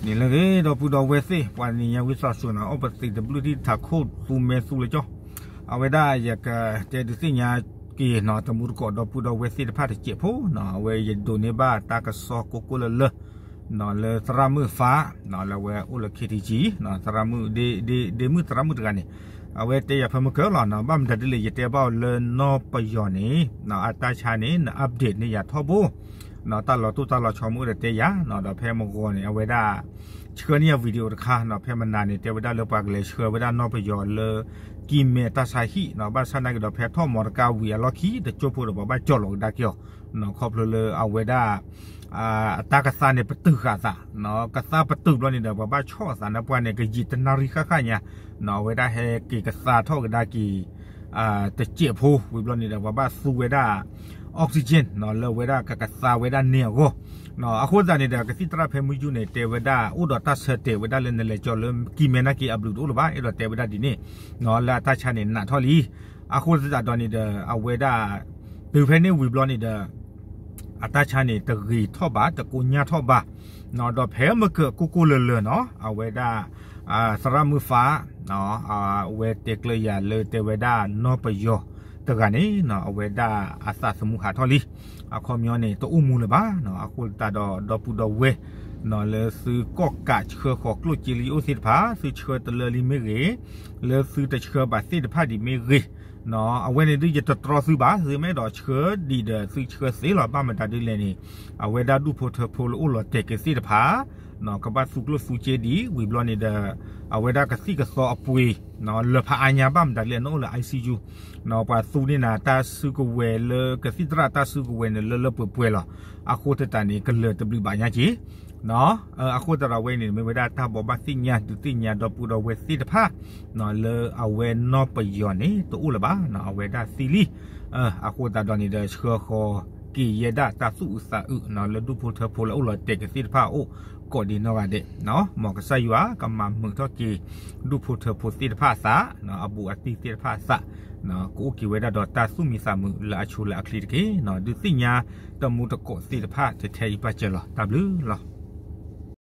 န့ၣ်လၢအဂ့ၤ ဒီပုၢ်ဒီဝဲၢ်သ့ၣ်, ပှၤနံၤညါဝံသးစူၤနီၤ အိၣ်ပသံးတဘျုးထံၣ်တထးခိၣ်သူမဲာ်သူလၢကၠီ, အဝဲဒၣ်ယကတဲဒုးသ့ၣ်ညါက့ၤနီၤ တမူတကိးဒီပုၢ်ဒီဝဲၢ်သ့ၣ်တဖၣ်တစဲးဖိနီၤ အဝဲယဒိးန့ၢ်ဘၣ်တၢ်ကစီၣ်ကိၢ်ကိၢ်လၢလၢ နီၤ လၢသရၣ်မုၣ်ဖး နီၤ လၢအဝဲအိၣ်လၢ ခ့ထံကံ သရၣ်မုၣ် ဒ့မုၣ်သရၣ်မုၣ်တဂၤန့ၣ် အဝဲတဲယၤဖဲမုၢ်ကၢလီၤနီၤ ဘၣ်မတၤဒ်လဲၣ် ယတဲဘၣ်အီၤလၢနီၢ်ပယီၤန့ၣ် အတၢ်ဆါန့ၣ် န update န့ၢ်ယၤထီဘိ နီၤ တၢ်လီၤတိၢ်တၢ်လီၤဆီမ့ၢ်အိၣ်ဒီးတဲယၤနီၤ ဒီးဖဲမဂီၤန့ၣ် အဝဲဒၣ် ဆှၢန့ၢ်ယၤ video တခါနီၤ ဖဲမနၤန့ၣ် တဲဝဲဒၣ်လၢပှၤကလဲၤဆှၢဝဲဒၣ်နီၢ်ပယီၤလၢ ကံၢ်မဲတၢ်ဆါဟံၣ်နီၤ ဘၣ်ဆၣ်နာ်က့ၤဒီးဖဲထီၣ်မီတကါဝံၤအလီၢ်ခံ တကၠိၢ်ဖိဒီး ပှၤဘၣ်ကၠီၣ်လီၤကဒါက့ၤအီၤ ခီဖျိလၢအဝဲဒၣ် အတၢ်ကသါန့ၣ်ပတုာ်ဃာ်အသး, ကသါပတုာ်ဘျီန့ၣ်ဒီး ပှၤဘၣ်ဆီၣ်အသးနၢ်ပှၢ်န့ၣ် ကယံာ်တနၣ်ရံၣ်ဃၣ်ဃၣ်ညါ, အဝဲဒၣ်ဟဲက့ၤကသါထီၣ်ကဒါက့ၤ တစဲးဖိဝံၤဘျီန့ၣ်ဒီး ပှၤဘၣ်သူဝဲဒၣ် oxygen လၢအဝဲဒၣ်ကကသါဝဲဒၣ်န့ၣ်အဂီၢ်, အဃိသတးန့ၣ်ဒီး ကသံၣ်သရၣ်ဖဲမုၢ်ယူၢ်န့ၣ် တဲဝဲဒၣ်အိၣ်ဒီးတၢ်ဆၢတဲာ်ဝဲဒၣ်လၢနလဲၤကၠီလၢကံၢ်မဲနာ်က့အဘျုးတအိၣ်လၢၤဘၣ် အဲၣ်ဒိးတဲဝဲဒၣ်ဒ်န့ၣ်, လၢအတၢ်ဆါန့ၣ်နးထီၣ်လံ, အဃိသတးဒီးန့ၣ်ဒီး အဝဲဒၣ် တုၤဖဲန့ၣ်ဝံၤဘျီန့ၣ်ဒီး အတၢ်ဆါန့ၣ် တဂ့ၤထီၣ်ဘၣ် တကိညၢ်ထီၣ်ဘၣ်, ဒီးဖဲမုၢ်ကၢကိၢ်ကိၢ်လၢၤလၢၤနီၤ အဝဲဒၣ် သရၣ်မုၣ်ဖး အဝဲတဲကျၢၤယၤလၢတဲဝဲဒၣ်နီၢ်ပယီၤတဂၤန့ၣ် အဝဲဒၣ်အသးသမူဟးထီၣ်လံ, အခီပညီန့ၣ် တအိၣ်မူလၢၤဘၣ်, အဃိသတးဒီး ဒီပုၢ်ဒီဝဲၢ် လၢသုကီၣ်ကးဆှၢဃီၤကျိၣ်စ့လၢယအိၣ်သ့ၣ်တဖၣ် သုဆှၢတလၢလံမ့ၢ်ဂ့ၤ, လၢသုတဆှၢဘၣ်သ့ၣ်တဖၣ်ဒံးမ့ၢ်ဂ့ၤ, အဝဲန့ၣ်ဒုးယတတြီသုဘၣ် သုမ့ၢ်အဲၣ်ဒိးဆှၢဒံးဒီး သုဆှၢသ့လီၤ ဘၣ်မတၤဒ်လဲၣ်န့ၣ် အဝဲဒၣ်ဒူၣ်ဖိထၢဖိလၢအိၣ်လီၤတဲာ်က့ၤသ့ၣ်တဖၣ် ကဘၣ်သူကျိၣ်သူစ့ဒံး ဝံၤဘျီန့ၣ်ဒီး အဝဲဒၣ်ကသံၣ်ကသီအပှ့ၤ လၢဖးအါညါ ဘၣ်မတၤဒ်လဲၣ် နအိၣ်လၢ ICU ပှၤသူန့ၢ်နၤတၢ်စုကဝဲၤလၢကသံၣ်သရၣ်တၢ်စုကဝဲၤန့ၣ် လၢလၢပှဲၤပှဲၤလီၤ, အဃိသတးန့ၣ် ကလၢၤတဘျုးဘၣ်ညါက့ၤ အဃိသတးဒီးအဝဲန့ၣ် မ့ၢ်ဝဲဒၣ်တၢ်ဘိးဘၣ်သ့ၣ်ညါ ဒုးသ့ၣ်ညါဒီပုၢ်ဒီဝဲၢ်သ့ၣ်တဖၣ် လၢအဝဲနီၢ်ပယီၤန့ၣ် တအိၣ်လၢၤဘၣ် အဝဲဒၣ်သံလံ, အဃိသတးဒီးန့ၣ်ဒီး ဆှၢဃီၤက့ၤယဲဒၣ်တၢ်သူၣ်အုးသးအုး လၢဒူၣ်ဖိထၢဖိလၢအိၣ်လီၤတဲာ်က့ၤသ့ၣ်တဖၣ်အအိၣ် ကိးဒံးနီၢ်ဂၤဒဲး, မ်ကစၢ်ယွၤကမၤမုာ်ထီၣ်က့ၤ ဒူၣ်ဖိထၢဖိသ့ၣ်တဖၣ်အသး အဘူးအတံၢ်သ့ၣ်တဖၣ်အသး ကအိၣ်က့ၤဝဲဒၣ်ဒီးတၢ်သူၣ်မံသးမုာ်လၢအဆိလၢအချ့တက့ၢ်. ဒုးသ့ၣ်ညါတမူတကိးသ့ၣ်တဖၣ် ထဲထဲအံၤပၢ်စၢၤလီၤ. တၢ်ဘျုးလီၤ.